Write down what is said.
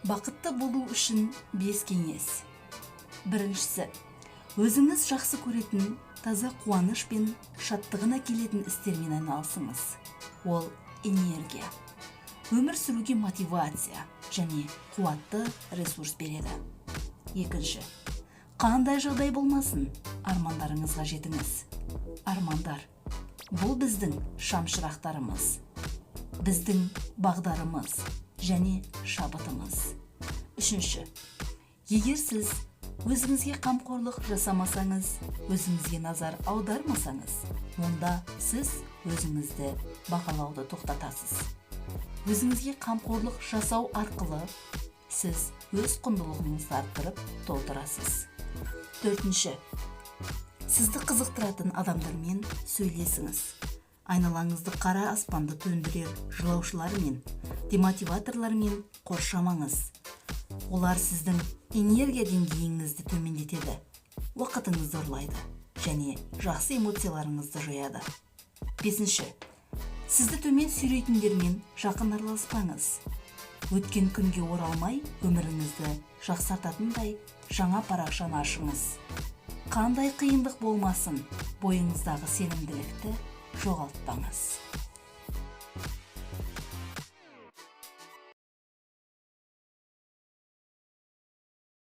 Бақытты болу үшін 5 кеңес. Біріншісі: өзіңіз жақсы көретін, таза қуаныш пен шаттығын әкелетін істермен айналысыңыз. Ол энергия, өмір сүруге мотивация және қуатты ресурс береді. Екінші: қандай жағдай болмасын, армандарыңызға жетіңіз. Армандар – бұл біздің шамшырақтарымыз, біздің бағдарымыз және шабытымыз. Үшінші: егер сіз өзіңізге қамқорлық жасамасаңыз, өзіңізге назар аудармасаңыз, онда сіз өзіңізді бағалауды тоқтатасыз. Өзіңізге қамқорлық жасау арқылы сіз өз құндылығыңызды арттырып, толтырасыз. Төртінші: сізді қызықтыратын адамдармен сөйлесіңіз. Айналаңызды қара аспанды төндірер жылаушылармен, демотиваторлармен қоршамаңыз. Олар сіздің энергия деңгейіңізді төмендетеді, уақытыңызды ұрлайды және жақсы эмоцияларыңызды жояды. Бесінші: сізді төмен сүйрейтіндермен жақын араласпаңыз. Өткен күнге оралмай, өміріңізді жақсартатындай жаңа парақшаны ашыңыз. Қандай қиындық болмасын, бойыңыздағы сенімділікті жоғалтпаңыз.